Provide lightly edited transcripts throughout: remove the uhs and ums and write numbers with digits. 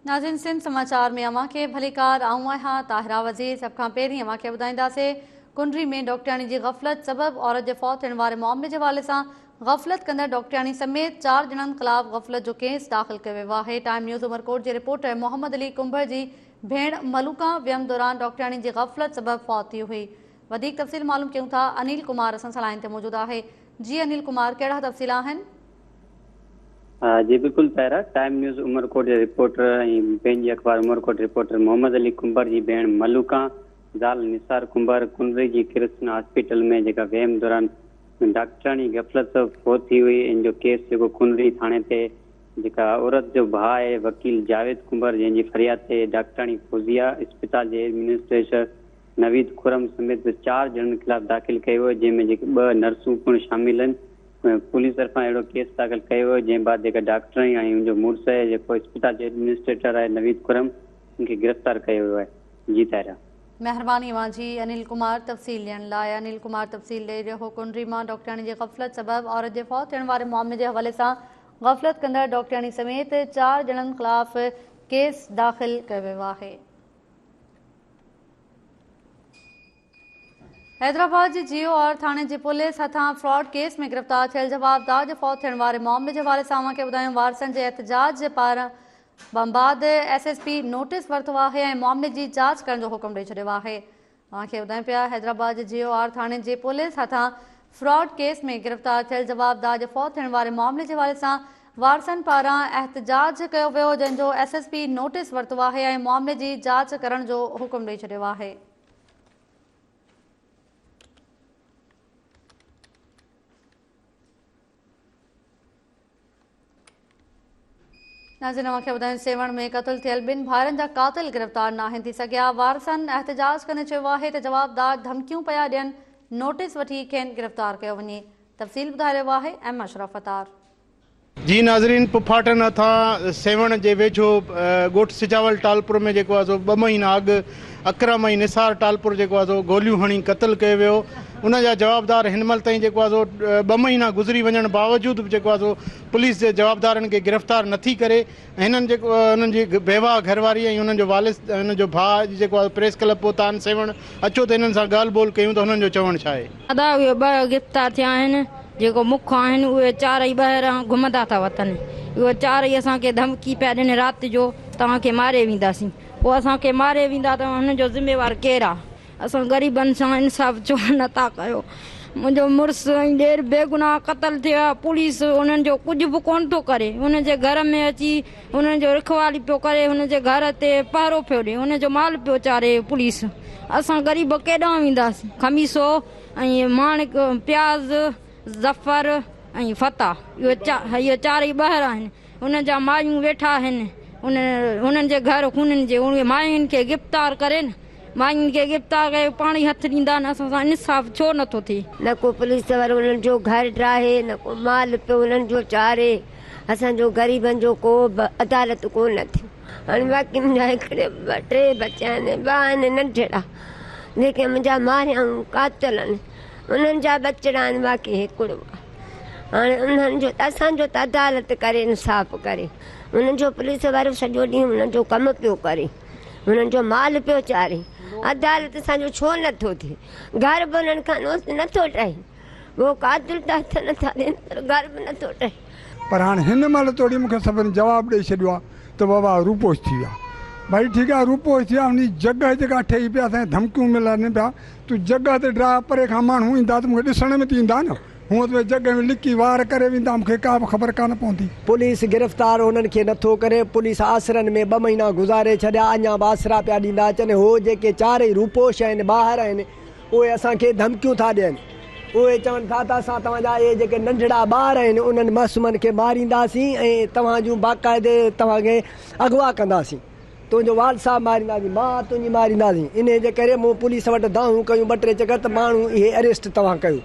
ناظرين سنڌ سماچار ۾ اوهان کي ڀليڪار آئون آهيان طاهره وزير سڀ کان پهرين اوهان کي ٻڌائينداسين ڪنري ۾ ڊاڪٽرياڻي جي غفلت سبب عورت جي فوت ٿيڻ واري معاملي جي حوالي سان غفلت ڪندڙ ڊاڪٽرياڻي سميت چار ڄڻن خلاف غفلت جو ڪيس داخل ڪيو ويو آهي ٽائيم نيوز عمرڪوٽ جي رپورٽر محمد علي ڪنڀر جي ڀيڻ ملوڪان ويم دوران ڊاڪٽرياڻي جي غفلت سبب فوت ٿي هئي وڌيڪ تفصيل معلوم ڪيون ٿا انيل ڪمار اسان سان لائين تي موجود آهي جي انيل ڪمار ڪهڙا تفصيل آهن؟ جي بلڪل طاهره، ٽائيم نيوز عمرڪوٽ جي رپورٽر ۽ پنهنجي اخبار عمرڪوٽ رپورٽر محمد علي ڪنڀر جي ڀيڻ ملوڪان زال نثار ڪنڀر ڪنري جي ڪرسنا هاسپيٽل ۾ جيڪا ويم دوران ڊاڪٽراڻي غفلت سبب فوت ٿي هئي ان جو ڪيس جيڪو ڪنري ٿاڻي تي جيڪا عورت جو ڀاء آهي وڪيل جاويد ڪنڀر جنهن جي فرياد تي ڊاڪٽراڻي فوزيه اسپتال جي ايڊمنسٽريشر نويد خرم سميت چار ڄڻن خلاف داخل ڪيو ويو جنهن ۾ جيڪي ٻه نرسون پڻ شامل آهن. پوليس طرفان اهڙو ڪيس داخل ڪيو ويو جنهن بعد جيڪا ڊاڪٽرڻي ۽ ان جو مڙس آهي جيڪو اسپتال جو ايڊمنسٽريٽر آهي نويد خرم ان کي گرفتار ڪيو ويو آهي جي طاهره. مهرباني اوهان جي انيل ڪمار تفصيل ڏيڻ لاء انيل ڪمار تفصيل ڏئي رهيو هو ڪنري مان ڊاڪٽرياڻي جي غفلت سبب عورت جي فوت ٿيڻ واري معاملي جي حوالي سان غفلت ڪندڙ ڊاڪٽرياڻي سميت چار ڄڻن خلاف ڪيس داخل ڪيو ويو آهي. حيدرآباد جي جي او آر ٿاڻي جي پوليس هٿان فراڊ ڪيس ۾ گرفتار ٿيل جوابدار جي فوت ٿيڻ واري معاملي جي حوالي سان اوهان کي ٻڌايون وارثن جي احتجاج پاران بعد ايس ايس پي نوٽيس ورتو آهي ۽ معاملي جي جاچ ڪرڻ جو حڪم ڏئي ڇڏيو آهي اوهان کي ٻڌايون پيا حيدرآباد جي جي او آر ٿاڻي جي پوليس هٿان فراڊ ڪيس ۾ گرفتار ٿيل جوابدار جي فوت ٿيڻ واري معاملي جي حوالي سان وارثن پاران احتجاج ڪيو ويو جنهن جو ايس ايس پي نوٽيس ورتو آهي ۽ معاملي جي جاچ ڪرڻ جو حڪم ڏئي ڇڏيو آهي. ناظرين اوهان کي ٻڌايون سيوهڻ ۾ قتل ٿيل ٻن ڀائرن جا قاتل گرفتار ناهن ٿي سگهيا وارثن احتجاج ڪندي چيو آهي ته جوابدار ڌمڪيون پيا ڏين نوٽيس وٺي کين گرفتار ڪيو وڃي تفصيل ٻڌائي رهيو آهي احمد اشرف عطار. جي ناظرين پڦاٽن هٿان سيوهڻ جي ويجهو ڳوٺ سجاول ٽالپر ۾ جيڪو آهي سو ٻه مهينا اڳ اڪرم ۽ نثار ٽالپر جيڪو آهي سو گوليون هڻي قتل ڪيو ويو ان جا جوابدار هن مهل تائين جيڪو آهي سو ٻه مهينا گذري وڃڻ باوجود به جيڪو آهي سو پوليس جي جوابدارن کي گرفتار نٿي ڪري ۽ هنن جيڪو انهن جي بيواهه گهر واري ۽ انهن جو والد ۽ انهن جو ڀاء اڄ جيڪو آهي پريس ڪلب پهتا آهن سيوهڻ اچو ته انهن سان ڳالهه ٻولهه ڪيون ته انهن جو چوڻ ڇا آهي. ادا اهي ٻه گرفتار ٿيا آهن جيڪو مک آهن اهي چارئي ٻاهر گهمندا ٿا وتن اهي چارئي اسان کي ڌمڪي پيا ڏين رات جو توهان کي ماري وينداسين پوء اسان کي ماري ويندا ته هن جو ذميوار ڪير آ اسان غريبن سان انصاف ڇو نه ٿا ڪيو منهنجو مڙس ۽ ڏير بيگناهه قتل ٿيا پوليس انهن جو ڪجهه به ڪونه ٿو ڪري انهن جي گهر ۾ اچي انهن جو رکوالي پيو ڪري هن جي گهر تي پهرو پيو ڏي هن جو مال پيو چاري پوليس اسان غريب ڪيڏانهن وينداسين خميسو ۽ ماڻڪ پياز ظفر ۽ فتح اهي چارئي ٻاهر آهن انهن جا مايون ويٺا آهن انهن جي گهر خونين جي اهي ماين کي گرفتار ڪرين ماين کي گرفتار ڪري پاڻ ئي هٿ ڏيندا آهن اسان سان انصاف ڇو نٿو ٿئي. نه ڪو پوليس وارو انهن جو گهر ڊاهي نه ڪو مال پيو انهن جو چاري اسان جو غريبن جو ڪو به عدالت ڪو نه ٿي. هاڻي باقي منهنجا هڪڙي ٻه ٽي بچا آهن ٻه آهن ننڍڙا جيڪي منهنجا ماريائون قاتل آهن انهن جا ٻچڙا آهن باقي هڪڙو آهي هاڻي انهن جو اسان جو ته عدالت ڪري انصاف ڪري انهن جو پوليس وارو سڄو ڏينهن انهن جو ڪم پيو ڪري انهن جو مال پيو چاري عدالت اسان جو ڇو نٿو ٿئي گهر به انهن کان نٿو ٺهي اهو قاتل ته هٿ نٿا ڏين پر گهر به نٿو ٺهي. پر هاڻ هن مهل توڙي مون کي سڀني جواب ڏئي ڇڏيو آهي ته بابا روپوش ٿي ويا. ڀائي ٺيڪ آهي روپوش ٿي ويا انهي جڳهه جيڪا ٺهي پئي اسان کي ڌمڪيون ملن پيا تون جڳهه تي ڊاهه پري کان ماڻهو ايندا ته مون کي ڏسڻ ۾ ته ايندا نه هونء ته جڳهه ۾ لڪي وار ڪري ويندا مون کي ڪا به خبر ڪانه پوندي. پوليس گرفتار هنن کي نٿو ڪري پوليس آسرن ۾ ٻه مهينا گذاري ڇڏيا اڃا به آسرا پيا ڏيندا اچن هو جيڪي چارئي روپوش آهن ٻاهر آهن اهي اسان کي ڌمڪيون ٿا ڏين. اهي چون ٿا ته اسان توهان جا اهي جيڪي ننڍڙا ٻار آهن انهن معصومن کي مارينداسين ۽ توهان جون باقاعدي توهان کي اغوا ڪنداسين. تنهنجو والد صاحب مارينداسين، ماء تنهنجي مارينداسين. انهيء جي ڪري مون پوليس وٽ دانهون ڪيون ٻه ٽي چڪر ته ماڻهو اهي اريسٽ توهان ڪيو.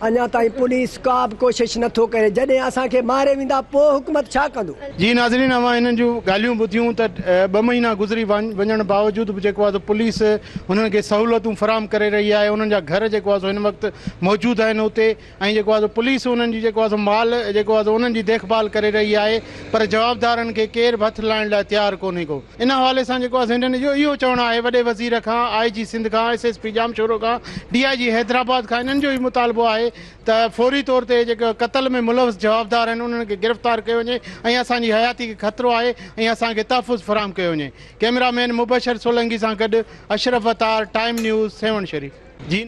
اڃا تائين پوليس ڪا به ڪوشش نه ٿو ڪري. جڏهن اسان کي ماري ويندا پوء حڪومت ڇا ڪندو؟ جي ناظرين اوهان هنن جون ڳالهيون ٻڌيون ته ٻه مهينا گذري وڃڻ باوجود به جيڪو آهي سو پوليس هنن کي سهولتون فراهم ڪري رهي آهي انهن جا گهر جيڪو آهي سو هن وقت موجود آهن اتي ۽ جيڪو آهي سو پوليس انهن جي جيڪو آهي سو مال جيڪو آهي سو انهن جي ديک ڀال ڪري رهي آهي پر جوابدارن کي ڪير به هٿ لائڻ لاء تيار ڪونهي ڪو ان حوالي سان جيڪو آهي سو هنن جو اهو چوڻ آهي وڏي وزير کان آء جي سنڌ کان ايس ايس پي ڄامشورو کان ڊي I جي حيدرآباد کان انهن جو ئي مطالبو آهي ته فوري طور تي جيڪو قتل ۾ ملوث جوابدار آهن انهن کي گرفتار ڪيو وڃي ۽ اسان جي حياتي کي خطرو آهي ۽ اسان کي تحفظ فراهم ڪيو وڃي ڪئميرا مين مبشر سولنگي سان گڏ اشرف عطار ٽائيم نيوز سيوهڻ شريف جي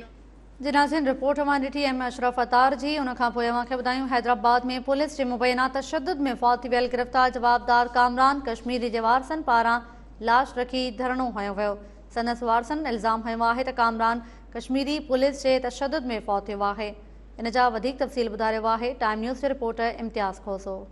جي ناظرين رپورٽ اوهان ڏٺي ايم اشرف عطار جي ان کان پوء اوهان کي ٻڌايون حيدرآباد ۾ پوليس جي مبينا تشدد ۾ فوت ٿي ويل گرفتار جوابدار ڪامران ڪشميري جي وارثن پاران لاش رکي ڌرڻو هنيو ويو سندس وارثن الزام هنيو آهي ته ڪامران ڪشميري پوليس جي تشدد ۾ فوت ٿيو آهي ان جا وڌيڪ تفصيل ٻڌائي رهيو آهي ٽائيم نيوز جو رپورٽر امتياز کوسو.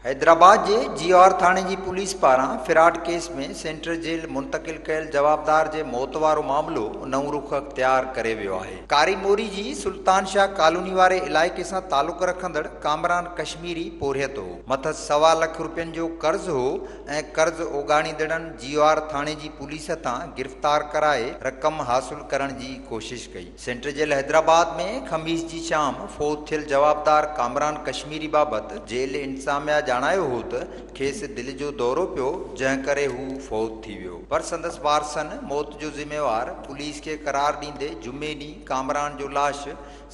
حيدرآباد جي جي آر ٿاڻي جي پوليس پاران فراڊ ڪيس ۾ سينٽرل جيل منتقل ڪيل جوابدار جي موت وارو معاملو نئون رخ اختيار ڪري ويو آهي. ڪاري موري جي سلطان شاهه ڪالوني واري علائقي سان تعلق رکندڙ ڪامران ڪشميري پورهيت هو. مٿس سوا لک روپين جو قرض هو ۽ قرض اوڳاڙيندڙن جي آر ٿاڻي جي پوليس هٿان گرفتار ڪرائي رقم حاصل ڪرڻ جي ڪوشش ڪئي. سينٽر جيل حيدرآباد ۾ خميس جي شام فوت ٿيل جوابدار ڪامران ڪشميري بابت جيل انتظاميا ڄاڻايو هو ته کيس دل جو دورو پيو جنهن ڪري هو فوت ٿي ويو پر سندس وارثن موت جو ذميوار پوليس کي قرار ڏيندي جمعي ڏينهن ڪامران جو لاش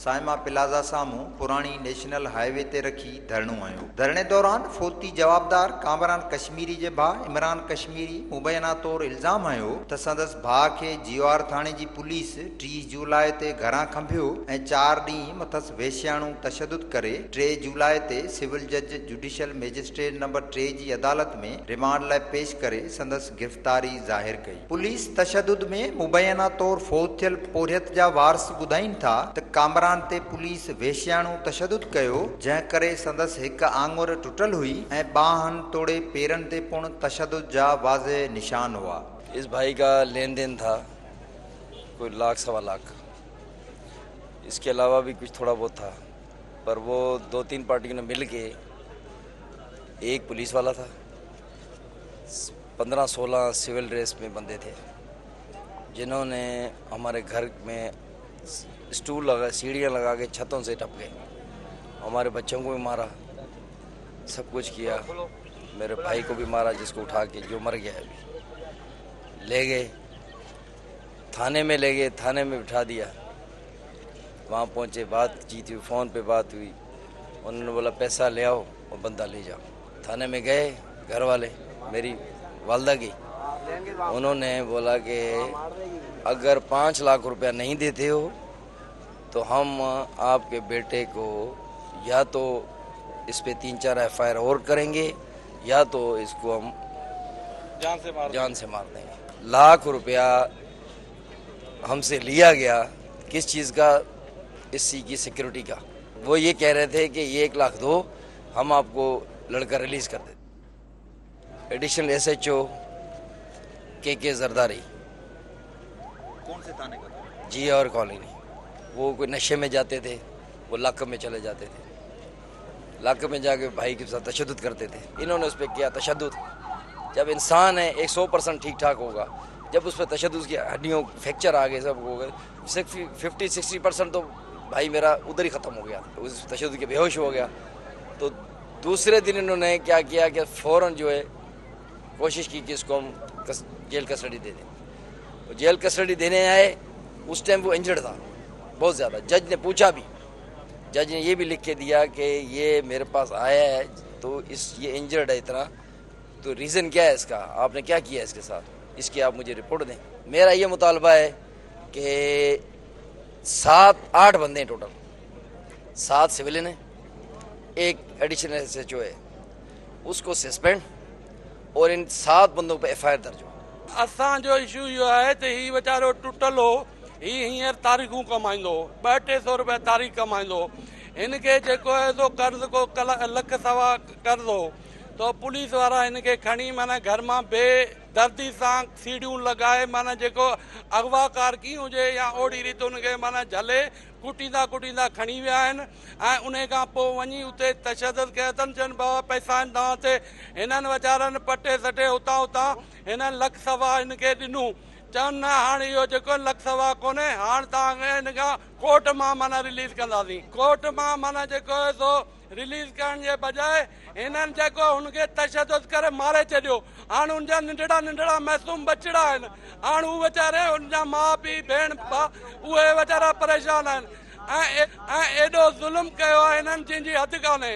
صائمه پلازا سامهون پراڻي نيشنل هاء وي تي رکي ڌرڻو هنيو. ڌرڻي دوران فوتي جوابدار ڪامران ڪشميري جي ڀاء عمران ڪشميري مبينا طور الزام هنيو ته سندس ڀاء کي جي آر ٿاڻي جي پوليس 30 جولاء تي گهران کنڀيو ۽ چار ڏينهن مٿس وحشياڻو تشدد ڪري ٽي جولاء تي سول جج جڊيشل مئجسٽريٽ نمبر ٽي جي عدالت ۾ رمانڊ لاء پيش ڪري سندس گرفتاري ظاهر ڪئي. پوليس تشدد ۾ مبينا طور فوت ٿيل پورهيت جا وارث ٻڌائين ٿا ته ڪامران تي پوليس وحشياڻو تشدد ڪيو جنهن ڪري سندس هڪ آڱر ٽٽل هئي ۽ ٻانهن توڙي پيرن تي پڻ تشدد جا واضح نشان هئا. اس ڀائي ڪا لين دين ٿا ڪوئي لاک سوا لاک اس ڪي علاوه ڀي ڪجھ ٿوڙا بهت ٿا پر وو دو تين پارٽيون ني مل ڪي ايڪ پوليس والا ٿا 15 16 سول ڊريس ۾ بندي ٿي جنهون ني هماري گهر ۾ اسٽول لگا سيڙهيان لگا ڪي ڇتون سي ٽپ گئي هماري بچون ڪو بي مارا سب ڪجھ ڪيا ميري ڀائي ڪو بي مارا جس ڪو اٺا ڪي جو مر گيا ابي لي گئي ٿاني ۾ لي گئي ٿاني ۾ بٺا ديا وهان پهچي بات چيت هئي فون پي بات هئي انهون ني بولا پيسا لي آئو اور بندا لي جاؤ ٿاني ۾ گئي گهر والي ميري والده گئي انهون ني بولا ڪي اگر 5 لاک روپيا نهين ديتي هو تو هم آپ ڪي بيٽي ڪو يا تو اس پي 3 4 ايف I R اور ڪرين گي يا تو اس ڪو هم جان سي مار دين گي لاک روپيا هم سي ليا گيا ڪس چيز ڪا اس سي ڪي سيڪيورٽي ڪا وو يي ڪهه رهي ٿي ڪي 1 لاک دو هم آپ ڪو لڙڪا رليز ڪر ديتي ايڊيشنل ايس ايچ او ڪي ڪي زرداري ڪون سي ٿاني ڪا ٿا؟ جي اور ڪالوني وہ کوئی نشي ۾ جاتي ٿي وہ لاڪ ۾ چلي جاتي ٿي لاڪ ۾ جا ڪي ڀائي ڪي ساتھ تشدد ڪرتي ٿي انهون ني اس پي ڪيا تشدد جب انسان هي 100% ٺيڪ ٺاڪ هوگا جب اس پي تشدد ڪيا هڏيون فريڪچر آ گئي سب هو گئي 50 60% تو ڀائي ميرا ادھر هي ختم هو گيا اس تشدد ڪي بيهوش هو گيا تو دوسري دن انهون ني ڪيا ڪيا ڪي فورن جو هي ڪوشش ڪي ڪي اس ڪو هم jail custody the the jail custody ديني آئي اس ٽائيم وو انجرڊ ٿا بهت زياده جج ني پوڇا ڀي جج ني يي ڀي لک ڪي ديا ڪي يي ميري پاس آيا هي تو اس يي انجرڊ هي اتنا تو ريزن ڪيا هي اس ڪا آپ ني ڪيا ڪيا اس ڪي ساٿ اس ڪي آپ مجهي رپورٽ دين ميرا يي مطالبه هي ڪي 7 8 بندي هين ٽوٽل 7 سويلين هين ايڪ ايڊيشنل ايس ايچ او هي اس ڪو سسپينڊ اور ان 7 بندو پي ايف I R درج هو. اسان جو اشو اهو آهي ته هي ويچارو ٽٽل هو هي هينئر تاريخون ڪمائيندو هو ٻه ٽي سو روپيا تاريخ ڪمائيندو هو هن کي جيڪو آهي سو قرض ڪو لک سوا قرض هو ته پوليس وارا هن کي کڻي معنيٰ گهر مان بي دردي سان سيڙهيون لڳائي معنيٰ جيڪو اغواڪار ڪيئن هجي يا اوڙي ريت ان کي معنيٰ جهلي ڪٽيندا ڪٽيندا کڻي ويا آهن ۽ انهي کان پوء وڃي اتي تشدد ڪيو اٿن چون بابا پئسا آهن توهان تي هنن ويچارن پٽي سٽي اتان اتان هنن لک سوا هن کي ڏنو چون نه هاڻ اهو جيڪو لک سوا ڪونهي هاڻ توهان کي هن کان ڪورٽ مان معنيٰ رليز ڪنداسين ڪورٽ مان معنيٰ جيڪو سو رليز ڪرڻ جي بجاء هنن جيڪو هن کي تشدد ڪري ماري ڇڏيو. هاڻ هن جا ننڍڙا ننڍڙا معصوم ٻچڙا آهن. هاڻ هو ويچاري هن جا ماء پيء ڀيڻ ڀاء اهي ويچارا پريشان آهن ۽ ۽ ايڏو ظلم ڪيو آهي هنن جنهن جي حد ڪانهي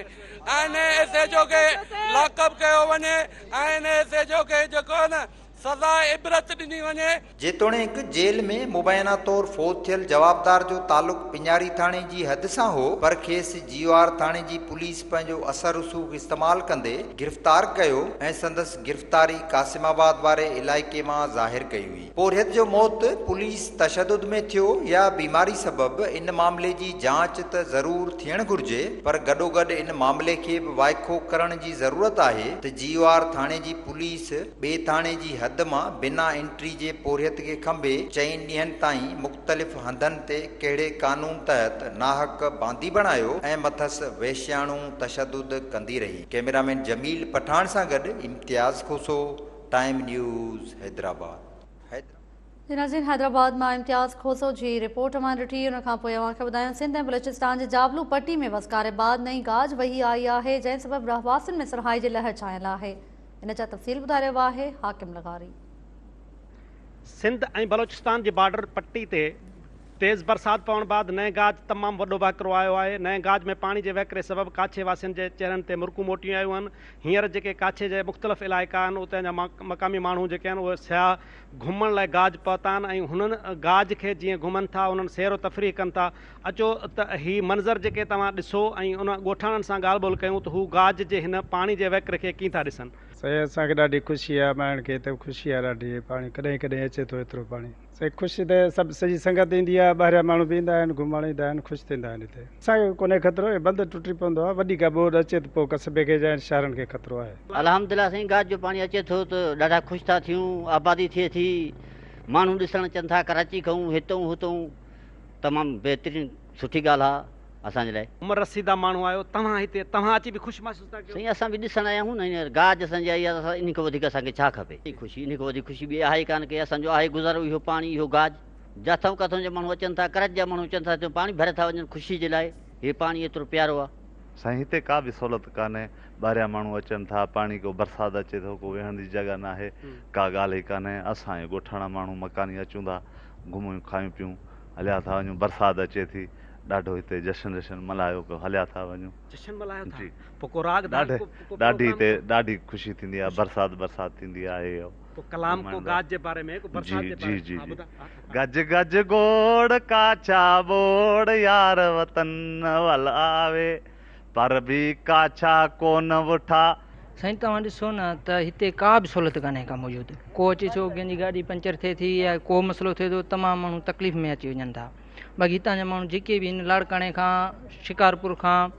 ۽ ان ايس ايڇ او کي لاڪ اپ ڪيو وڃي ۽ ان ايس ايڇ او کي جيڪو آهي نه سزاء عبرت ڏني وڃي. جيتوڻيڪ جيل ۾ مبينا طور فوت ٿيل جوابدار جو تعلق پڃاري ٿاڻي جي حد سان هو پر کيس جي او آر ٿاڻي جي پوليس پنهنجو اثر رسوخ استعمال ڪندي گرفتار ڪيو ۽ سندس گرفتاري قاسم آباد واري علائقي مان ظاهر ڪئي هئي. پورهيت جو موت پوليس تشدد ۾ ٿيو يا بيماري سبب ان معاملي جي جاچ ته ضرور ٿيڻ گهرجي پر گڏوگڏ ان معاملي کي به وائکو ڪرڻ جي ضرورت آهي ته جي او آر ٿاڻي جي پوليس ٻئي ٿاڻي جي حد مان بنا انٽري جي پورهيت کي کنڀي چئن ڏينهن تائين مختلف هنڌن تي ڪهڙي قانون تحت ناحق باندي بڻايو ۽ مٿس وحشياڻو تشدد ڪندي رهي. ڪئميرا مين جميل پٺاڻ سان گڏ امتياز کوسو، ٽائيم نيوز، حيدرآباد. جي ناظرين حيدرآباد مان امتياز کوسو جي رپورٽ اوهان ڏٺي ان کان پوء اوهان کي ٻڌايون سنڌ ۽ بلوچستان جي جابلو پٽي ۾ وسڪاري بعد نئين گاج وهي آئي آهي جنهن سبب رهواسين ۾ سرهائي جي لهر ڇانيل آهي ان جا تفصيل ٻڌائي رهيو آهي حاڪم لغاري. سنڌ ۽ بلوچستان جي بارڊر پٽي تي تيز برسات پوڻ بعد نئين گاج تمام وڏو وهڪرو آيو آهي نئين گاج ۾ پاڻي جي وهڪري سبب ڪاڇي واسين جي چهرن تي مرڪون موٽي آيون آهن هينئر جيڪي ڪاڇي جي مختلف علائقا آهن اتان جا مقامي ماڻهو جيڪي آهن اهي سياح گهمڻ لاء گاج پهتا آهن ۽ هنن گاج کي جيئن گهمن ٿا انهن سير و تفريح ڪن ٿا اچو ته هي منظر جيڪي توهان ڏسو ۽ ان ڳوٺاڻن سان ڳالهه ٻولهه ڪيون ته هو گاج جي هن پاڻي جي وهڪري کي ڪيئن ٿا ڏسن. سائين اسان کي ڏاڍي خوشي آهي ماڻهن کي هتي خوشي آهي ڏاڍي پاڻي ڪڏهن ڪڏهن اچي ٿو ايترو پاڻي سائين خوش ته سڀ سڄي سنگت ايندي آهي ٻاهريان ماڻهو به ايندا آهن گهمڻ ايندا آهن خوش ٿيندا آهن هتي اسان کي ڪونهي خطرو هي بند ٽٽي پوندو آهي وڏي ڪا ٻوڏ اچي ته پوء قصبي کي يا شهرن کي خطرو آهي. الحمدلله سائين گاج جو پاڻي اچي ٿو ته ڏاڍا خوش ٿا ٿيون آبادي ٿئي ٿي ماڻهو ڏسڻ اچن ٿا ڪراچي کئون هتئون هتئون تمام بهترين سٺي ڳالهه آ اسان جي لاء. عمر رسيده ماڻهو آهيو توهان هتي توهان اچي به خوش محسوس ٿا ڪيو. سائين اسان به ڏسڻ آيا آهيون نه هينئر گاج اسان جي آئي آ ته اسان انهي کان وڌيڪ اسان کي ڇا کپي خوشي انهي کان وڌيڪ خوشي ٻي آهي ئي ڪانه ڪي اسان جو آهي گذارو اهو پاڻي اهو گاج. جاٿئون ڪاٿئون جا ماڻهو اچن ٿا، ڪراچي جا ماڻهو اچن ٿا ته پاڻي ڀري ٿا وڃن خوشي جي لاء، هي پاڻي ايترو پيارو آ. سائين هتي ڪا به سهولت ڪانهي، ٻاهريان ماڻهو اچن ٿا، پاڻي ڪو برسات اچي ٿو ڪو ويهڻ جي جڳهه ناهي، ڪا ڳالهه ئي ڪانهي، اسان اهي ڳوٺاڻا ماڻهو مڪاني اچون ٿا، گهمون کايون پيون هليا ٿا وڃون، برسات اچي ٿي ڏاڍو هتي جشن جشن ملهايو پيو هليا ٿا وڃون. جشن ملهايو ٿا پوء ڪو راڳ ڌاڳ ڪو ڏاڍي ڏاڍي هتي ڏاڍي خوشي ٿيندي آهي برسات برسات ٿيندي آهي. ڪو ڪلام ڪو گاج جي باري ۾ ڪو برسات جي باري جي جي گج گج گوڙ ڪاڇا ٻوڙ يار وطن ول آوي پر ڀي ڪاڇا ڪون وٺا. سائين توهان ڏسو نه ته هتي ڪا به سهولت ڪانهي ڪا موجود ڪو اچي ٿو ڪنهن جي گاڏي پنچر ٿئي ٿي يا ڪو مسئلو ٿئي ٿو تمام ماڻهو تڪليف ۾ اچي وڃن ٿا باقي هتان جا ماڻهو جيڪي به آهن لاڙڪاڻي کان شڪارپور کان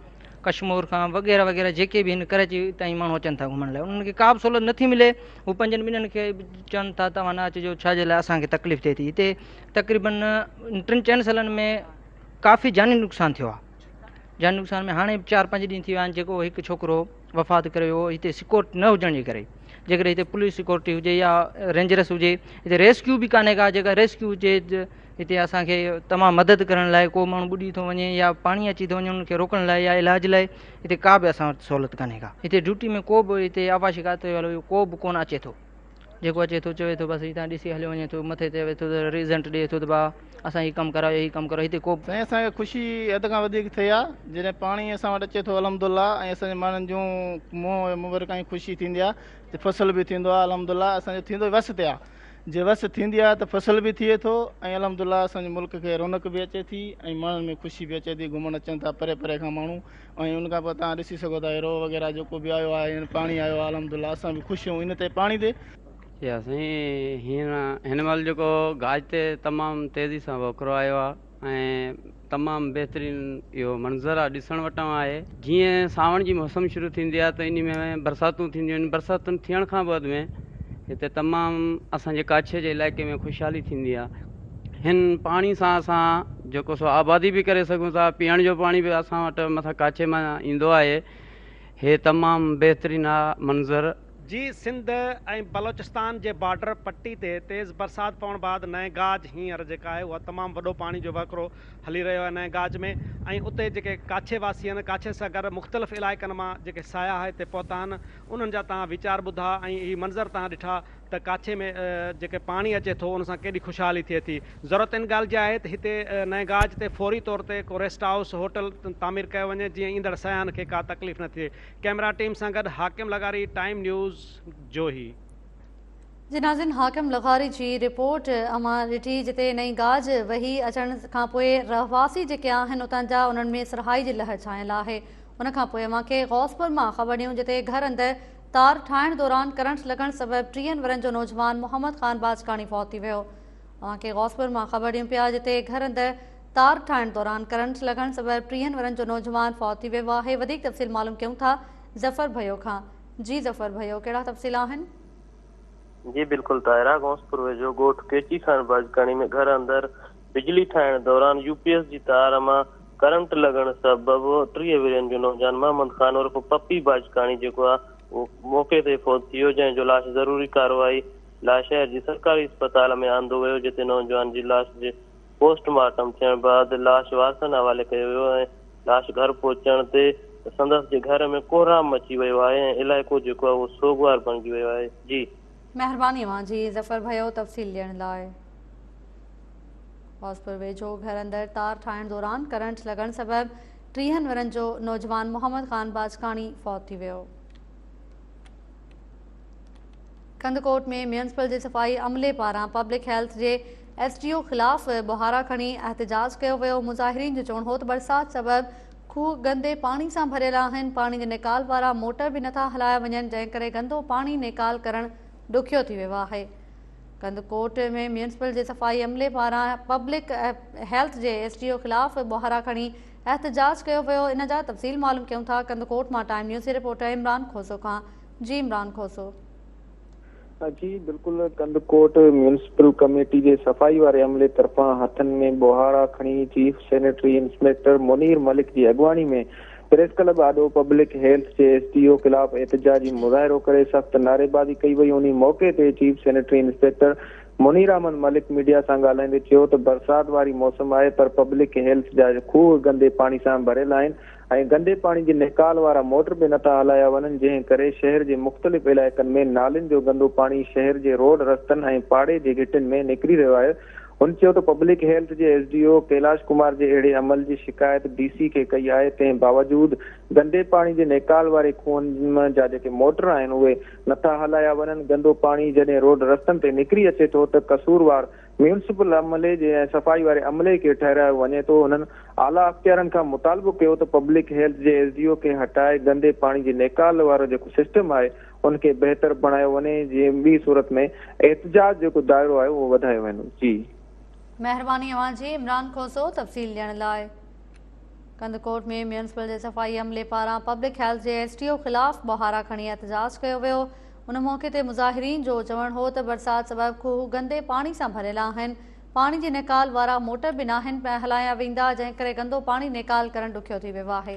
ڪشمور کان وغيره وغيره جيڪي به هن ڪراچي تائين ماڻهو اچن ٿا گهمڻ لاء انهن کي ڪا به سهولت نٿي ملي هو پنهنجن ٻنين کي چون ٿا توهان نه اچجو ڇا جي لاء اسان کي تڪليف ٿئي ٿي هتي تقريبن ٽن چئن سالن ۾ ڪافي جاني نقصان ٿيو آهي جاني نقصان ۾ هاڻي چار پنج ڏينهن ٿي ويا آهن جيڪو هڪ ڇوڪرو وفات ڪري ويو هتي سڪيورٽي نه هجڻ جي ڪري جيڪڏهن هتي پوليس سڪيورٽي هجي يا رينجرس هجي هتي ريسڪيو به ڪانهي ڪا جيڪا ريسڪيو هجي هتي اسان کي تمام مدد ڪرڻ لاء ڪو ماڻهو ٻڏي ٿو وڃي يا پاڻي اچي ٿو وڃي انهن کي روڪڻ لاء يا علاج لاء هتي ڪا به اسان وٽ سهولت ڪانهي ڪا هتي ڊيوٽي ۾ ڪو به هتي آبپاشي کاتي وارو ڪو به ڪونه اچي ٿو جيڪو اچي ٿو چوي ٿو بس هتان ڏسي هليو وڃي ٿو مٿي چوي ٿو ته ريزنٽ ڏئي ٿو ته ڀاء اسان هي ڪم ڪرايو هي ڪم ڪرايو هتي ڪو سائين اسان کي خوشي حد کان وڌيڪ ٿئي آ جڏهن پاڻي اسان وٽ اچي ٿو الحمدالله ۽ اسان جي ماڻهن جون منهن مبارڪ ۽ خوشي ٿيندي آ ته فصل به ٿيندو آ الحمدالله اسان جو ٿيندو وس تي آ جي وس ٿيندي آهي ته فصل به ٿئي ٿو ۽ الحمد الله اسان جي ملڪ کي رونق به اچي ٿي ۽ ماڻهن ۾ خوشي به اچي ٿي گهمڻ اچن ٿا پري پري کان ماڻهو ۽ ان کان پوء توهان ڏسي سگهو ٿا هي روهه وغيره جيڪو به آيو آهي هن پاڻي آيو آهي الحمد الله اسان به خوش آهيون ان تي پاڻي تي. جي ها سائين هينئر هن مهل جيڪو گاج تي تمام تيزي سان وهڪرو آيو آهي. ۽ تمام بهترين اهو منظر آ ڏسڻ وٽان آهي. جيئن سانوڻ جي موسم شروع ٿيندي آ ته انهي ۾ برساتون ٿينديون آهن برساتن ٿيڻ کان بعد ۾ هتي تمام اسان جي ڪاڇي جي علائقي ۾ خوشحالي ٿيندي آ هن پاڻي سان اسان جيڪو سو آبادي به ڪري سگهون ٿا پيئڻ جو پاڻي به اسان وٽ مٿان ڪاڇي مان ايندو آهي هي تمام بهترين آ منظر. جي سنڌ ۽ بلوچستان جي بارڊر پٽي تي تيز برسات پوڻ بعد نئين گاج هينئر جيڪا آهي اها تمام وڏو پاڻي جو وهڪرو هلي رهيو آهي نئين گاج ۾ ۽ اتي جيڪي ڪاڇي واسي آهن ڪاڇي سان گڏ مختلف علائقن مان جيڪي سياح هتي پهتا آهن انهن جا توهان ويچار ٻڌا ۽ هي منظر توهان ڏٺا ته ڪاڇي ۾ جيڪي پاڻي اچي ٿو ان سان ڪيڏي خوشحالي ٿئي ٿي ضرورت ان ڳالهه جي آهي ته هتي نئين گاج تي فوري طور تي ڪو ريسٽ هائوس هوٽل تعمير ڪيو وڃي جيئن ايندڙ سياحن کي ڪا تڪليف نه ٿئي ڪئميرا ٽيم سان گڏ حاڪم لغاري ٽائيم نيوز جوهي. جي ناظرين حاڪم لغاري جي رپورٽ اوهان ڏٺي جتي نئين گاج وهي اچڻ کان پوء رهواسي جيڪي آهن اتان جا انهن ۾ سرهائي جي لهر ڇانيل آهي ان کان پوء اوهان کي غوثپور مان خبر ڏيون جتي گهر اندر تار ٺاهڻ دوران ڪرنٽ لڳڻ سبب ٽيهن ورهين جو نوجوان محمد خان باجڪاڻي فوت ٿي ويو اوهان کي غوثپور مان خبر ڏيون پيا جتي گهر اندر تار ٺاهڻ دوران ڪرنٽ لڳڻ سبب ٽيهن ورهين جو نوجوان فوت ٿي ويو آهي وڌيڪ تفصيل معلوم ڪيون ٿا ظفر ڀيو کان جي ظفر ڀيو ڪهڙا تفصيل آهن. جي بلڪل طاهره غوثپور ويجهو ڳوٺ ڪيچي خان باجڪاڻي ۾ گهر اندر بجلي ٺاهڻ دوران يو پي ايس جي تار مان ڪرنٽ لڳڻ سبب 30 ورهين جو نوجوان محمد خان عرف پپي باجڪاڻي جيڪو آهي اهو موقعي تي فوت ٿي ويو جنهن جو لاش ضروري ڪارروائي لاء شهر جي سرڪاري اسپتال ۾ آندو ويو جتي نوجوان جي لاش جي پوسٽ مارٽم ٿيڻ بعد لاش وارثن حوالي ڪيو ويو ۽ لاش گهر پهچڻ تي سندس جي گهر ۾ ڪهرام مچي ويو آهي ۽ علائقو جيڪو آهي اهو سوڳوار بڻجي ويو آهي. جي. مهرباني اوهان جي ظفر ڀيو تفصيل ڏيڻ لاء. غوثپور ويجهو گهر اندر تار ٺاهڻ دوران ڪرنٽ لڳڻ سبب ٽيهن ورهين جو نوجوان محمد خان باجڪاڻي فوت ٿي ويو. ڪنڌڪوٽ ۾ ميونسپل جي صفائي عملي پاران پبلڪ هيلٿ جي ايس ڊي او خلاف ٻهارا کڻي احتجاج ڪيو ويو، مظاهرين جو چوڻ هو ته برسات سبب کوهه گندي پاڻي سان ڀريل آهن، پاڻي جي نيڪال وارا موٽر به نٿا هلايا وڃن، جنهن ڪري گندو پاڻي نيڪال ڪرڻ ڏکيو ٿي ويو آهي. ڪنڌڪوٽ ۾ ميونسپل جي صفائي عملي پاران پبلڪ هيلٿ جي ايس ڊي او خلاف ٻهارا کڻي احتجاج ڪيو ويو، ان جا تفصيل معلوم ڪيون ٿا ڪنڌڪوٽ مان ٽائيم نيوز جي رپورٽر عمران کوسو کان. جي عمران کوسو. جي بلڪل ڪنڌڪوٽ ميونسپل ڪميٽي جي صفائي واري عملي طرفان هٿن ۾ ٻوهارا کڻي chief sanitary inspector Munir Malik جي اڳواڻي ۾ پريس ڪلب آڏو پبلڪ هيلٿ جي ايس ڊي او خلاف احتجاجي مظاهرو ڪري سخت نعريبازي ڪئي وئي انهي موقعي تي chief sanitary inspector Munir Ahmed Malik media سان ڳالهائيندي چيو ته برسات واري موسم آهي پر پبلڪ هيلٿ جا کوهه گندي پاڻي سان ڀريل آهن ۽ گندي پاڻي جي نيڪال وارا موٽر به نٿا هلايا وڃن جنهن ڪري شهر جي مختلف علائقن ۾ نالين جو گندو پاڻي شهر جي روڊ رستن ۽ پاڙي جي گهٽين ۾ نڪري رهيو آهي هن چيو ته پبلڪ هيلٿ جي S D O Kailash Kumar جي اهڙي عمل جي شڪايت ڊي سي کي ڪئي آهي تنهن باوجود گندي پاڻي جي نيڪال واري کوهن جا جيڪي موٽر آهن اهي نٿا هلايا وڃن گندو پاڻي جڏهن روڊ رستن تي نڪري اچي ٿو ته قصوروار ميونسپل عملي جي ۽ صفائي واري عملي کي ٺهرايو وڃي ٿو هنن اعليٰ اختيارن کان مطالبو ڪيو ته پبلڪ هيلٿ جي ايس ڊي او کي هٽائي گندي پاڻي جي نيڪال وارو جيڪو سسٽم آهي ان کي بهتر بڻايو وڃي جي ٻي صورت ۾ احتجاج جيڪو دائرو آهي اهو وڌايو ويندو جي. مهرباني اوهان جي عمران کوسو تفصيل ڏيڻ لاء. ڪنڌڪوٽ ۾ ميونسپل جي صفائي عملي پاران پبلڪ هيلٿ جي ايس ڊي او خلاف ٻهارا کڻي احتجاج ڪيو ويو ان موقعي تي مظاهرين جو چوڻ هو ته برسات سبب کوهه گندي پاڻي سان ڀريل آهن، پاڻي جي نيڪال وارا موٽر به ناهن پيا هلايا ويندا، جنهن ڪري گندو پاڻي نيڪال ڪرڻ ڏکيو ٿي ويو آهي.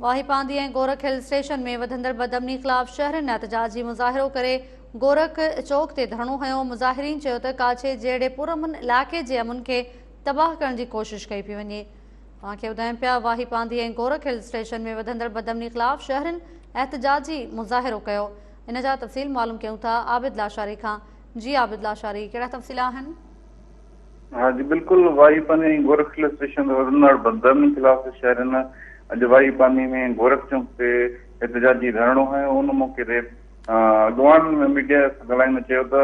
واهي پانڌي ۽ گورک هل اسٽيشن ۾ وڌندڙ بدامني خلاف شهرين احتجاجي مظاهرو ڪري گورک چوڪ تي ڌرڻو هنيو، مظاهرين چيو ته ڪاڇي جهڙي پرامن علائقي جي امن کي تباهه ڪرڻ جي ڪوشش ڪئي پئي وڃي. اوهان کي ٻڌايون پيا واهي پانڌي ۽ گورک هل اسٽيشن ۾ وڌندڙ بدامني خلاف شهرين احتجاجي مظاهرو ڪيو ان جا تفصيل معلوم ڪيون ٿا عابد لاشاري کان جي عابد لاشاري ڪهڙا تفصيل آهن. ها جي بلڪل واهي پانڌي ۽ گورک هل اسٽيشن تي وڌندڙ بدامني خلاف شهرين اڄ واهي پانڌي ۾ گورک چونڪ تي احتجاجي ڌرڻو هنيو ان موقعي تي اڳواڻن ميڊيا سان ڳالهائيندي چيو ته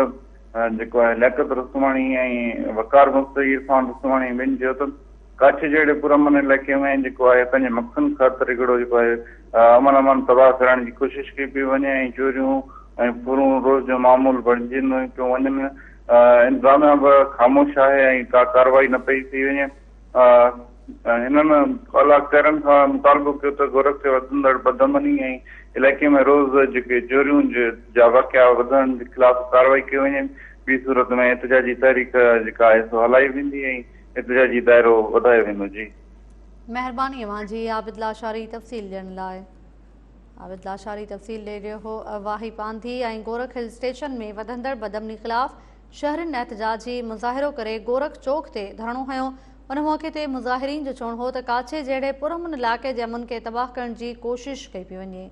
جيڪو آهي لياقت رستماڻي ۽ وقار مستوئي عرفان رستماڻي ۽ ٻين چيو ته ڪاڇي جهڙي پرامن علائقي ۾ جيڪو آهي پنهنجي مقصدن خاطر هڪڙو جيڪو آهي امن امان تباهه ڪرڻ جي ڪوشش ڪئي پئي وڃي ۽ چوريون ۽ ڦرون روز جو معمول بڻجنديون پيون وڃن. انتظاميا به خاموش آهي ۽ ڪا ڪارروائي نه پئي ٿي وڃي. هنن اعليٰ اختيارين کان مطالبو ڪيو ته گورک تي وڌندڙ بدامني ۽ علائقي ۾ روز جيڪي چوريون جا واقعا وڌڻ جي خلاف ڪارروائي ڪئي وڃي ٻي صورت ۾ احتجاجي تحريڪ جيڪا آهي سو هلائي ويندي ۽ احتجاجي دائرو وڌايو ويندو. جي. مهرباني اوهان جي عابد لاشاري تفصيل ڏيڻ لاء. عابد لاشاري تفصيل ڏئي رهيو هو. واهي پانڌي ۽ گورک هل اسٽيشن ۾ وڌندڙ بدامني خلاف شهرين احتجاجي مظاهرو ڪري گورک چوڪ تي ڌرڻو هنيو. ان موقعي تي مظاهرين جو چوڻ هو ته ڪاڇي جهڙي پرامن علائقي جي امن کي تباهه ڪرڻ جي ڪوشش ڪئي پئي وڃي.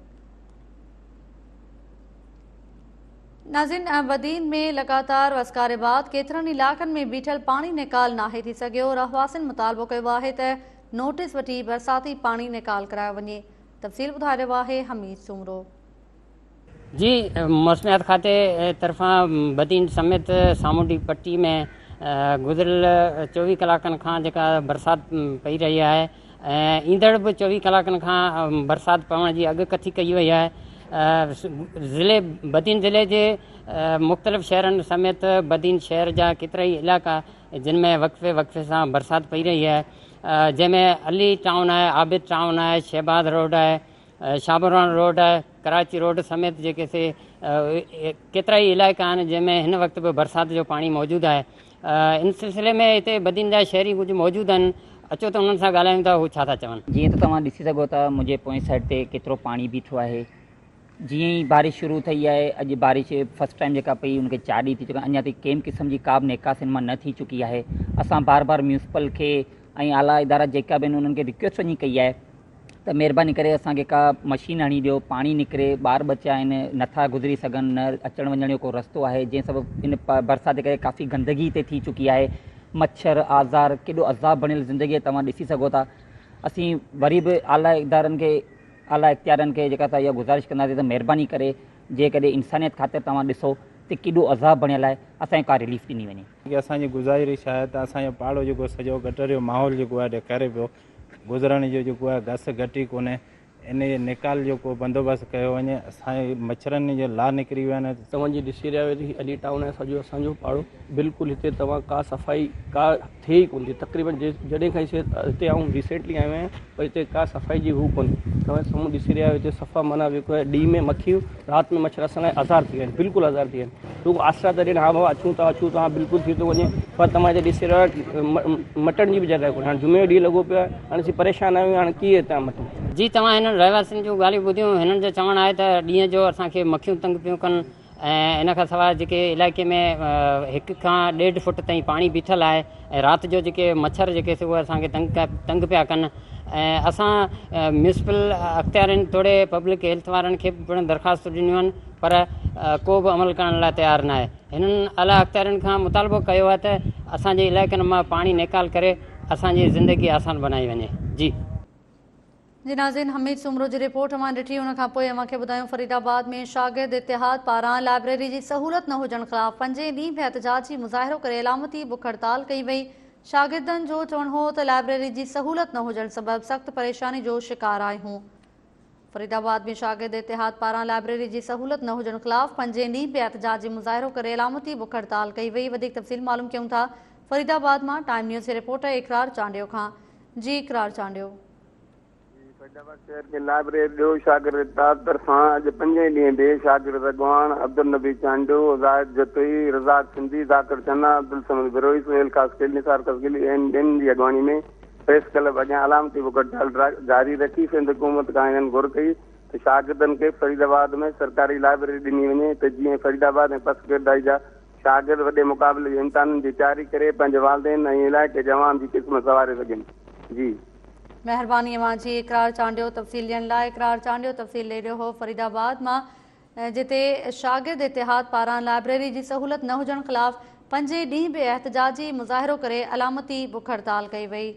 ناظرين بدين ۾ لڳاتار وسڪاري بعد ڪيترن علائقن ۾ بيٺل پاڻي نيڪال ناهي ٿي سگهيو، رهواسين مطالبو ڪيو آهي ته نوٽيس وٺي برساتي پاڻي نيڪال ڪرايو وڃي. تفصيل ٻڌائي رهيو آهي حميد سومرو. جي موسميات کاتي طرفان بدين سميت سامونڊي پٽي ۾ گذريل 24 ڪلاڪن کان جيڪا برسات پئي رهي آهي ۽ ايندڙ به 24 ڪلاڪن کان برسات پوڻ جي اڳڪٿي ڪئي وئي آهي ضلعي بدين ضلعي جي مختلف شهرن سميت بدين شهر جا ڪيترائي علائقا جن ۾ وقفي وقفي سان برسات پئي رهي آهي جنهن ۾ علي ٽائون آهي، عابد ٽائون آهي، شهباز روڊ آهي، شاهبران روڊ آهي، ڪراچي روڊ سميت جيڪي سي ڪيترائي علائقا آهن جنهن ۾ هن وقت به برسات جو پاڻي موجود آهي ان سلسلي ۾ هتي بدين جا شهري ڪجهه موجود آهن اچو ته انهن سان ڳالهايون ٿا هو ڇا ٿا چون. جيئن ته توهان ڏسي سگهو ٿا منهنجي پوئين سائيڊ تي ڪيترو پاڻي بيٺو آهي جيئن ئي بارش شروع ٿي آهي اڄ بارش فرسٽ ٽائيم جيڪا پئي ان کي 4 ڏينهن ٿي چڪا اڃا تائين ڪنهن به قسم جي ڪا به نيڪاس ان مان نه ٿي چڪي آهي اسان بار بار ميونسپل کي ۽ اعليٰ ادارا جيڪا به آهن انهن کي رڪويسٽ وڃي ڪئي آهي ته مهرباني ڪري اسان کي ڪا مشين هڻي ڏيو پاڻي نڪري ٻار ٻچا آهن نٿا گذري سگهن نه اچڻ وڃڻ جو ڪو رستو آهي جنهن سبب ان برسات جي ڪري ڪافي گندگي هتي ٿي چڪي آهي مڇر آزار ڪيڏو عذاب بڻيل زندگي توهان ڏسي سگهو ٿا اسين وري به اعليٰ ادارن کي اعليٰ اختيارين کي جيڪا سا اها گذارش ڪنداسين ته مهرباني ڪري جيڪڏهن انسانيت خاطر توهان ڏسو ته ڪيڏو عذاب بڻيل آهي اسان کي ڪا رليف ڏني وڃي. اسان جي گذارش آهي ته اسان جو پاڙو جيڪو سڄو گٽر جو ماحول جيڪو آهي ڏيکاري پيو گذرڻ جو جيڪو آهي گس گهٽ ئي ڪونهي ان جي نيڪال جو ڪو بندوبست ڪيو وڃي اسان جي مڇرن جي لا نڪري ويا آهن. توهان جي ڏسي رهيا آهيو ته هي علي ٽائون آهي سڄو اسان جو پاڙو بلڪل هتي توهان ڪا صفائي ڪا ٿئي ئي ڪونه ٿي تقريبن جڏهن کان هتي آئون ريسينٽلي آيو آهيان پر هتي ڪا صفائي جي هو ڪونهي توهان سامهون ڏسي رهيا آهيو هتي صفا معنيٰ جيڪو آهي ڏينهن ۾ مکيون رات ۾ مڇر اسان لاء آزار ٿي ويا آهن بلڪل آزار ٿي ويا آهن رڳو آسرا ٿا ڏين ها بابا اچون ٿا اچون ٿا ها بلڪل ٿي ٿو وڃي پر توهان هتي ڏسي رهيا آهيو مٽڻ جي به جڳهه ڪونهي هاڻي جمعي جو ڏينهن لڳو پيو آهي هاڻي اسين پريشان آهيون هاڻي ڪيئن هتان مٽون. جي توهان هنن رهواسين جون ڳالهيون ٻڌيون هنن جو چوڻ آهي ته ڏينهن جو اسان کي مکيون تنگ پيون ڪن ۽ ان کان سواء جيڪي علائقي ۾ هڪ کان ڏيڍ فٽ تائين پاڻي بيٺل آهي ۽ رات جو جيڪي مڇر جيڪي سي اهي اسان کي تنگ تنگ پيا ڪن ۽ اسان ميونسپل اختيارين توڙي پبلڪ هيلٿ وارن کي به پڻ درخواستون ڏنيون آهن پر ڪو به عمل ڪرڻ لاء تيار ناهي هنن اعليٰ اختيارين کان مطالبو ڪيو آهي ته اسان جي علائقن مان پاڻي نيڪال ڪري اسان جي زندگي آسان بنائي وڃي جي. جي ناظرين حميد سومرو جي رپورٽ اوهان ڏٺي ان کان پوء اوهان کي ٻڌايون فريد آباد ۾ شاگرد اتحاد پاران لائبريري جي سهولت نه هجڻ خلاف پنجين ڏينهن به احتجاجي مظاهرو ڪري علامتي بک هڙتال ڪئي وئي شاگردن جو چوڻ هو ته لائبريري جي سهولت نه هجڻ سبب سخت پريشاني جو شڪار آهيون فريد آباد ۾ شاگرد اتحاد پاران لائبريري جي سهولت نه هجڻ خلاف پنجين ڏينهن به احتجاجي مظاهرو ڪري علامتي بک هڙتال ڪئي وئي وڌيڪ تفصيل معلوم ڪيون ٿا فريد آباد مان ٽائيم نيوز جي رپورٽر اقرار چانڊيو کان جي اقرار چانڊيو. جي فريدآباد شهر کي لائبريري ڏيو شاگرد اتحاد طرفان اڄ پنجين ڏينهن به شاگرد اڳواڻ عبدالنبي چانڊيو، زاهد جتوئي، رزاق سنڌي، ذاڪر چنا، عبدالصمد بروهي، سهيل خاصخيلي، نثار خاصخيلي ۽ ٻين جي اڳواڻي ۾ پريس ڪلب اڳيان علامتي بک هڙتال جاري رکي سنڌ حڪومت کان هنن گهر ڪئي ته شاگردن کي فريدآباد ۾ سرڪاري لائبريري ڏني وڃي ته جيئن فريدآباد ۽ پسگردائي جا شاگرد وڏي مقابلي جي امتحانن جي تياري ڪري پنهنجي والدين ۽ علائقي جي عوام جي قسمت سنواري سگهن. جي. مهرباني اوهان جي اقرار چانڊيو تفصيل ڏيڻ لاء اقرار چانڊيو تفصيل ڏئي رهيو هو فريد آباد مان جتي شاگرد اتحاد پاران لائبريري جي سهولت نه هجڻ خلاف پنجين ڏينهن به احتجاجي مظاهرو ڪري علامتي بک هڙتال ڪئي وئي.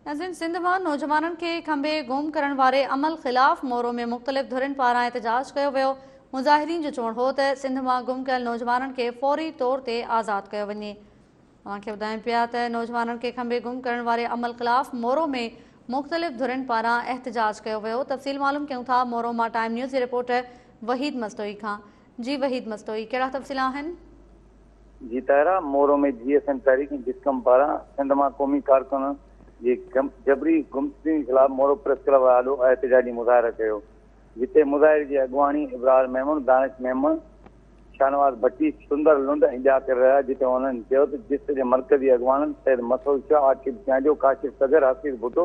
ناظرين سنڌ مان نوجوانن کي کنڀي گم ڪرڻ واري عمل خلاف مورو ۾ مختلف ڌرين پاران احتجاج ڪيو ويو مظاهرين جو چوڻ هو ته سنڌ مان گم ڪيل نوجوانن کي فوري طور تي آزاد ڪيو وڃي اوهان کي ٻڌايون پيا ته نوجوانن کي کنڀي گم ڪرڻ واري عمل خلاف مورو ۾ مختلف ڌرين پاران احتجاج ڪيو ويو تفصيل معلوم ڪيون ٿا مورو مان ٽائيم نيوز جي رپورٽر وحيد مستوئي کان. جي وحيد مستوئي ڪهڙا تفصيل آهن؟ جي طاهره، مورو ۾ جي ايس ايم تحريڪ ۽ جسقم پاران سنڌ مان قومي ڪارڪنن جي جبري گمشدگين خلاف مورو پريس ڪلب آڏو احتجاجي مظاهرو ڪيو جتي مظاهري جي اڳواڻي ابرار ميمڻ، دانش ميمڻ، شاهنواز ڀٽي، سندر لنڊ ۽ ٻيا ڪري رهيا جتي انهن چيو ته جس جي مرڪزي اڳواڻن سيد مسعود شاهه، عاقب چانڊيو، ڪاشف سگهر، حفيظ ڀٽو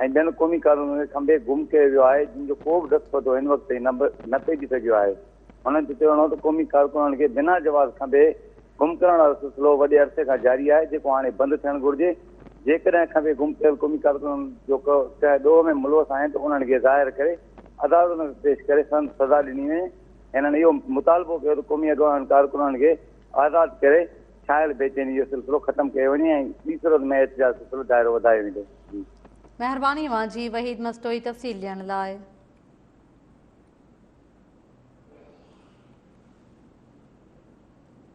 ۽ ٻين قومي ڪارڪنن کي کنڀي گم ڪيو ويو آهي جن جو ڪو به ڏس پتو هن وقت تائين نه پئجي سگهيو آهي. هنن جو چوڻ هو ته قومي ڪارڪنن کي بنا جواز کنڀي گم ڪرڻ وارو سلسلو وڏي عرصي کان جاري آهي جيڪو هاڻي بند ٿيڻ گهرجي، جيڪڏهن کنڀي گم ڪيل قومي ڪارڪنن جو ڪنهن ڏوهه ۾ ملوث آهن ته انهن کي ظاهر ڪري عدالتن ۾ پيش ڪري سندن سزا ڏني وڃي. هنن اهو مطالبو ڪيو ته قومي اڳواڻن ڪارڪنن کي آزاد ڪري ڇانيل بيچيني جو سلسلو ختم ڪيو وڃي ۽ ٻي صورت ۾ احتجاج سلسلو دائرو وڌايو ويندو. مهرباني اوهان جي وحيد مستوئي تفصيل ڏيڻ لاء.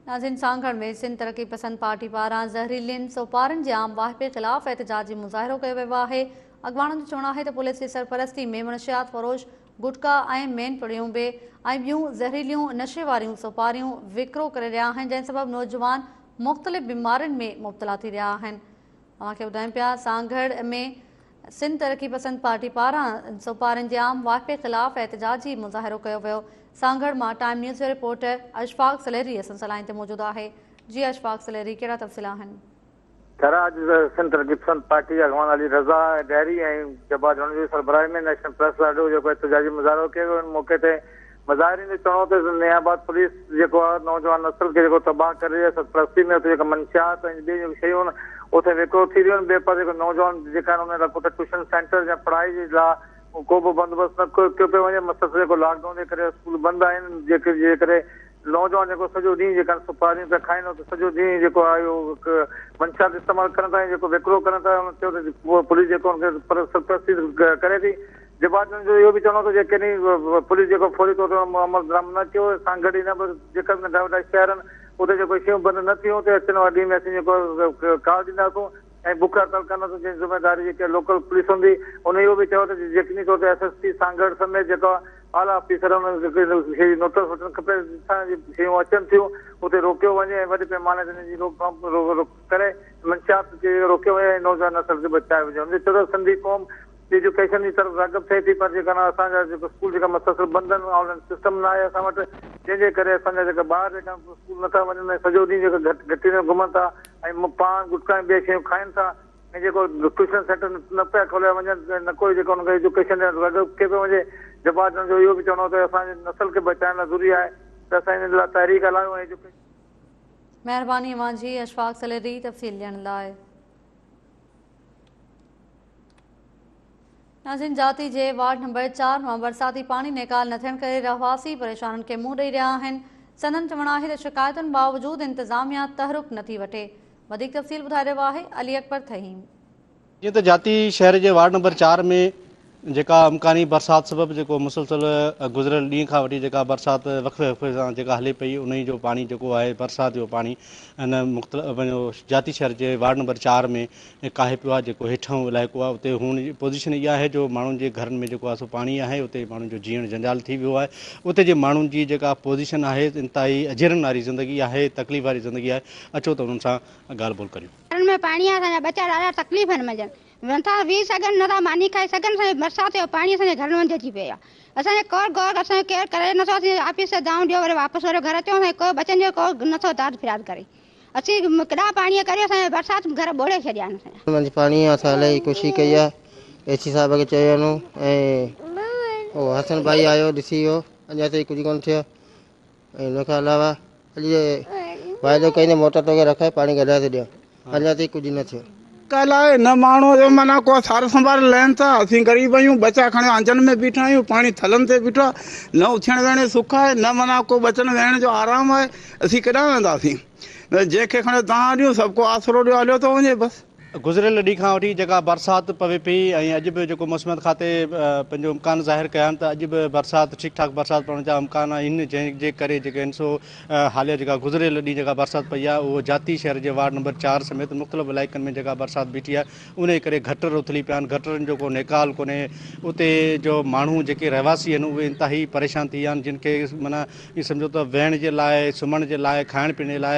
ناظرين سانگهڙ ۾ سنڌ ترقي پسند پارٽي پاران زهريلين سوپارين جي عام واهپي خلاف احتجاجي مظاهرو ڪيو ويو آهي اڳواڻن جو چوڻ آهي ته پوليس جي سرپرستي ۾ منشيات فروش گٽڪا ۽ مين پڙيون به ۽ ٻيون زهريليون نشي واريون سوپاريون وڪرو ڪري رهيا آهن جنهن سبب نوجوان مختلف بيمارين ۾ مبتلا ٿي رهيا آهن اوهان کي ٻڌايون پيا سانگهڙ ۾ سنڌ ترقي پسند پارٽي پاران سوپارين جي عام واهپي خلاف احتجاجي مظاهرو ڪيو ويو سانگهڙ مان ٽائيم نيوز جو رپورٽر اشفاق سليري اسان سان لائين تي موجود آهي جي اشفاق سليري ڪهڙا تفصيل آهن. ٿر اڄ سنڌ ترقي پسند پارٽي جي اڳواڻ علي رضا ڏهري ۽ جبار جوڻيجو جي سربراهي ۾ نيشنل پريس آڏو جيڪو احتجاجي مظاهرو ڪيو ويو ان موقعي تي مظاهرين جو چوڻ هو ته نئين آباد پوليس جيڪو آهي نوجوان نسل کي جيڪو تباهه ڪري رهي آهي سرپرستي ۾ اتي جيڪا منشيات ۽ ٻيون جيڪي شيون آهن اتي وڪرو ٿي رهيون آهن ٻئي پاسي جيڪو نوجوان جيڪا آهن انهن لاء ڪو ٽيوشن سينٽر يا پڙهائي جي لاء ڪو به بندوبست نه ڪيو پيو وڃي مسلسل جيڪو لاڪ ڊائون جي ڪري اسڪول بند آهن جيڪي جي ڪري نوجوان جيڪو سڄو ڏينهن جيڪا سپاريون پيا کائن اتي سڄو ڏينهن جيڪو آهي اهو منشيات استعمال ڪن ٿا ۽ جيڪو وڪرو ڪن ٿا انهن چيو ته پوليس جيڪو ان کي سرپرستي ڪري ٿي جباتن جو اهو به چوڻ هو ته جيڪڏهن پوليس جيڪو فوري طور تي عمل درآمد نه ڪيو سانگهڙ ئي نه پر جيڪا به ننڍا وڏا شهر آهن اتي جيڪو شيون بند نه ٿيون اتي اچڻ واري ڏينهن ۾ اسين جيڪو ڪال ڏينداسون ۽ بک هڙتال ڪنداسون جنهن جي ذميواري جيڪا لوڪل پوليس هوندي ان اهو به چيو ته يقيني طور تي ايس ايس پي سانگهڙ سميت جيڪا اعليٰ آفيسر انهن کي نوٽس وٺڻ کپي جتان جي شيون اچن ٿيون اتي روڪيو وڃي ۽ وڏي پيماني تي ان جي روڪٿام ڪري منشيات کي روڪيو وڃي ۽ نوجوان نسل کي بچايو وڃي هن چيو ته سنڌي قوم ايجوڪيشن جي طرف راغب ٿئي ٿي پر جيڪا اسان جا جيڪو اسڪول جيڪا مسلسل بند آهن آن لائن سسٽم نه آهي اسان وٽ جنهن جي ڪري اسان جا جيڪا ٻار جيڪا اسڪول نٿا وڃن ۽ سڄو ڏينهن جيڪا گهٽين ۾ گهمن ٿا ۽ پان گٽڪا ۽ ٻيا شيون کائن ٿا ۽ جيڪو ٽيوشن سينٽر نه پيا کوليا وڃن ۽ نه ڪوئي جيڪو انهن کي ايجوڪيشن ڏيڻ راغب ڪيو پيو وڃي. جبار جان جو اهو به چوڻ هو ته اسان جي نسل کي بچائڻ لاء ضروري آهي ته اسان انهن لاء تحريڪ هلايون ۽ ايجوڪيشن. مهرباني اوهان جي اشفاق سليري تفصيل ڏيڻ لاء. ناظرين جاتي جي وارڊ نمبر 4 مان برساتي پاڻي نيڪال نه ٿيڻ ڪري رهواسي پريشانين کي منهن ڏئي رهيا آهن سندن چوڻ آهي ته شڪايتن باوجود انتظاميا تحرڪ نٿي وٺي وڌيڪ تفصيل ٻڌائي رهيو آهي علي اڪبر ٿهيم. جيئن ته جاتي شهر جي وارڊ نمبر 4 ۾ جيڪا امڪاني برسات سبب جيڪو مسلسل گذريل ڏينهن کان وٺي جيڪا برسات وقفي وقفي سان جيڪا هلي پئي انهي جو پاڻي جيڪو آهي برسات جو پاڻي ان مختلف جاتي شهر جي وارڊ نمبر 4 ۾ ڪاهي پيو آهي جيڪو هيٺاهون علائقو آهي اتي هون جي پوزيشن اها آهي جو ماڻهن جي گهرن ۾ جيڪو آهي سو پاڻي آهي اتي ماڻهن جو جيئڻ جنجال ٿي ويو آهي اتي جي ماڻهن جي جيڪا پوزيشن آهي انتهائي اجيرن واري زندگي آهي تڪليف واري زندگي آهي اچو ته انهن سان ڳالهه ٻولهه ڪريون. گهرن ۾ پاڻي آهي اسان جا ٻچا ڏاڍا تڪليفن ۾ آهن نه ٿا ويهي سگهن نه ٿا ماني کائي سگهن اسان جي برسات جو پاڻي اسان جي گهرن منجهه اچي پيو آهي اسان جي ڪو غور اسان جو ڪير ڪري نٿو اسين آفيس تي دانهون ڏيو وري واپس وري گهر اچون اسان جي ڪو ٻچن جو ڪو نٿو داد فرياد ڪري. اسين ڪيڏا پاڻيء ڪري اسان جا برسات گهر ٻوڙي ڇڏيا آهن اسان جا. منجهه پاڻي اسان الاهي ڪوشش ڪئي آهي اي سي صاحب کي چيو آهي ۽ هو حسن ڀائي آيو ڏسي ويو اڃا تائين ڪجهه ڪونه ٿيو ۽ ان کان علاوه اڄ واعدو ڪئي ته موٽر توکي رکائي پاڻي ڪڍائي ٿو ڏيان اڃا تائين ڪجهه نه ٿيو. ڪالهه آهي نه ماڻهو جو معنيٰ ڪو سار سنڀال لهن ٿا اسين غريب آهيون ٻچا کڻي آنجن ۾ بيٺا آهيون پاڻي ٿلن تي بيٺو آهي نه اٿڻ ويهڻ جو سک آهي نه معنيٰ ڪو ٻچن ويهڻ جو آرام آهي اسين ڪيڏانهن وينداسين جنهن کي کڻي دانهن ڏيون سڀ ڪو آسرو ڏيو هليو ٿو وڃي بس. گذريل ڏينهن کان وٺي جيڪا برسات پوي پئي ۽ اڄ به جيڪو موسميات کاتي پنهنجو امڪان ظاهر ڪيا آهن ته اڄ به برسات ٺيڪ ٺاڪ برسات پوڻ جا امڪان آهن جنهن جي ڪري جيڪي آهن سو حاليه جيڪا گذريل ڏينهن جيڪا برسات پئي آهي اهو جاتي شهر جي وارڊ نمبر 4 سميت مختلف علائقن ۾ جيڪا برسات بيٺي آهي انهي ڪري گٽر اٿلي پيا آهن گٽرن جو ڪو نيڪال ڪونهي اتي جو ماڻهو جيڪي رهواسي آهن اهي انتهائي پريشان ٿي ويا آهن جن کي معنيٰ ائين سمجهو ته ويهڻ جي لاء، سمهڻ جي لاء، کائڻ پيئڻ جي لاء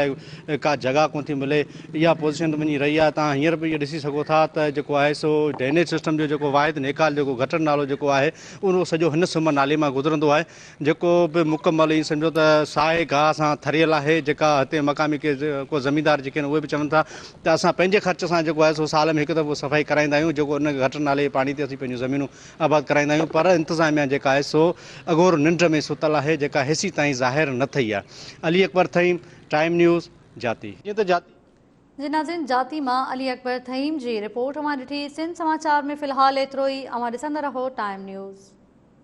ڪا جڳهه ڪونه ٿي ملي. اها پوزيشن وڃي رهي آهي. توهان هينئر به اهو ڏسي سگهو ٿا ته جيڪو آهي سو ڊرينيج سسٽم جو جيڪو واحد نيڪال جيڪو گٽر نالو جيڪو آهي اهو سڄو هن سم نالي مان گذرندو آهي جيڪو به مڪمل ائين سمجهو ته سائي گاهه سان ٿريل آهي جيڪا هتي مقامي ڪي ڪو زميندار جيڪي آهن اهي به چون ٿا ته اسان پنهنجي خرچ سان جيڪو آهي سو سال ۾ هڪ دفعو صفائي ڪرائيندا آهيون جيڪو ان گٽر نالي جي پاڻي تي اسين پنهنجون زمينون آباد ڪرائيندا آهيون پر انتظاميا جيڪا آهي سو اگهور ننڊ ۾ ستل آهي جيڪا هيسي تائين ظاهر نه ٿئي آهي. علي اڪبر ٿهيم، ٽائيم نيوز، جاتي. جيئن ته جاتي. جي ناظرين جاتي مان علي اڪبر ٿهيم جي رپورٽ اوهان ڏٺي سنڌ سماچار ۾ في الحال ايترو ئي اوهان ڏسندا رهو ٽائيم نيوز.